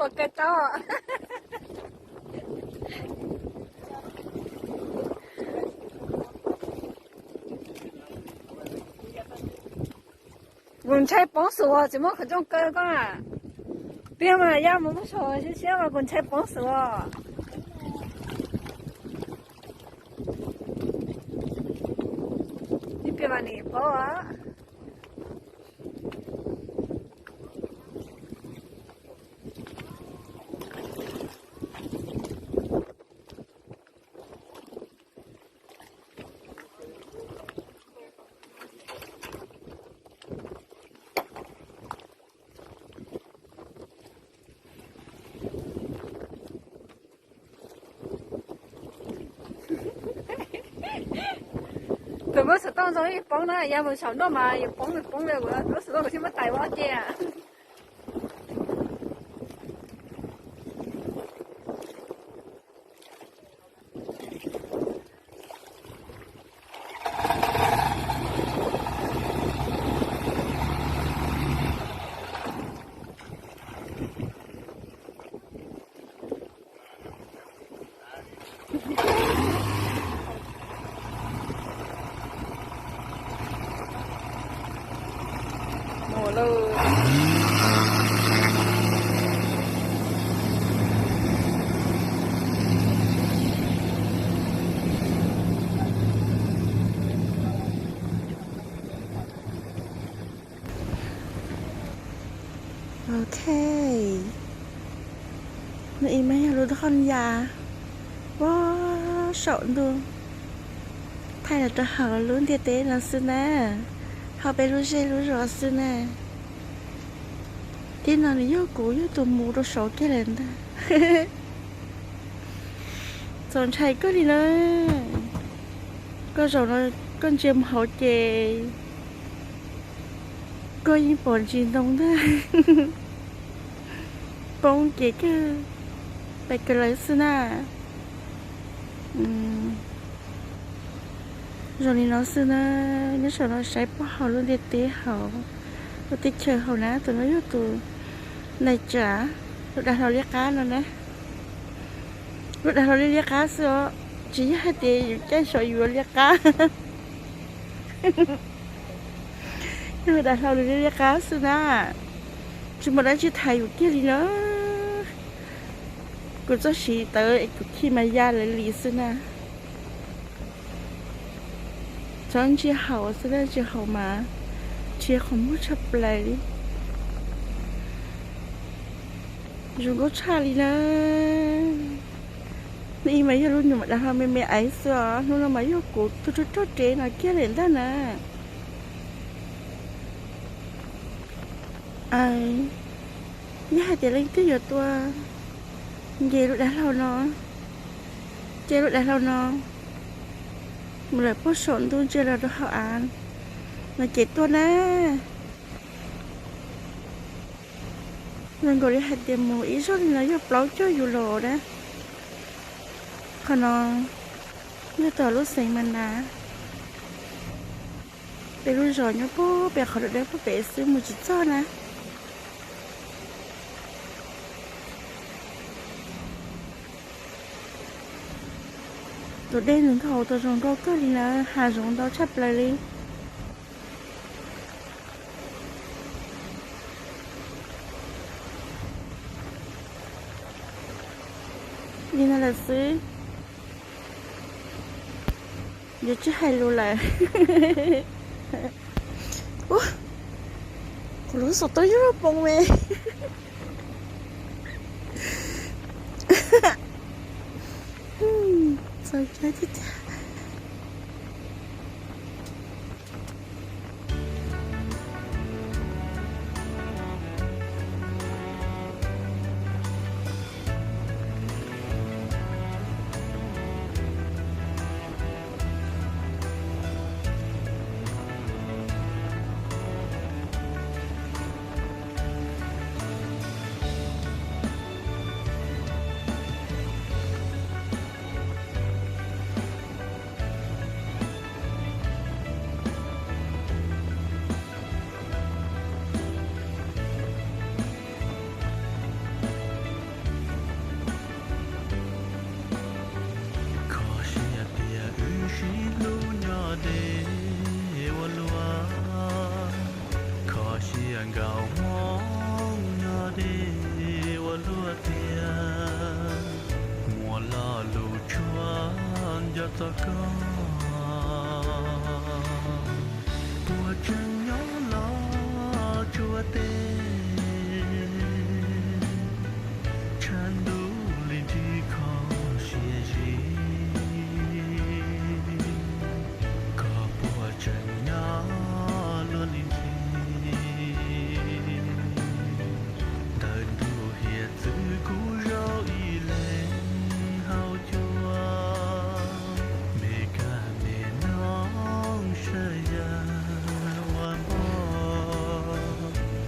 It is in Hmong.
Kawg tau. Kuv ntshai poob xwb os, tsis muaj qhov rooj kaw koj. Tiag mas, yaj mus muab so siab siab mas kuv ntshai poob xwb os. Ib pliag mas nim paub os. Tus muab xov tooj zoo ib poob na, yaj mus saum noj mas yuav poob poob li, tus muab xov tooj kuv thiaj muab tais ua ob ce. Ok, no ib mas yog lub thoj yas puag saum ntuj, thaij los rau hauv lub ntiaj teb no xwb na, hauv peb lub zej lub zos xwb na. Tib no nws yog kuv yog tus mus rau saud kiag lawm ntag. Txaus ntshai kawg li na. Koj zaum no koj ntsia mus hauv ces koj yeej pom ntsis ntoo ntag. Poob ces kawg pais kawg lawv xwb na. Zoo li no xwb na, nyob saum no saib puag hauv lub ntiaj teb hauv, lub teb chaws hauv na, tus no yog tus nais tsav, lub dav hlau liab qab no na. Lub dav hlau liab liab qab xwb os, tsis yog hais tias yus caij saum yuav liab qab. Yog lub dav hlau liab liab qab xwb na, tsis muaj dab tsi thaiv yus kiag li na. Kuv txoj siv tawv es kuv khij mas ya lawv li xwb na. Txhob ntsia hauv xwb na, ntsia hauv mas nrhiav qhov muag tshaj plaws li. Zoo nkauj tshaj li na. Hnub ib mas yog lub nyuam dav hlau me me aiv xwb os, hnub no mas yog kuv tuaj rau toj rev no kiag lawm ntag na. Yog hais tias leej twg yuav tuaj nce lub dav hlau no, ces lub dav hlau no mus lawm puag saum ntuj ntsia los rau hauv av no ces tuaj na. Zoo nkaus li hais tias mus ib zaug li no yog plaub caug yus los na. Qhov no yog tom lub xeev Mas Nas, peb lub zos nyob puag pem qhov dawb dawb puag pem xwb, mus tsis txog na. Tus dej nws nkhaus tau zoo nkauj kawg li na, hav zoov ntau tshaj plaws li. Li no lawm xwb, yuav tsis hais lus lawm. Kuv lub xov tooj yuav luag poob me. Txaus ntshai tiag tiag. Tiam nkaus hmoob nyob deb ua luaj tiag, muaj lo lus tshua nco txog koj. Puas tseeb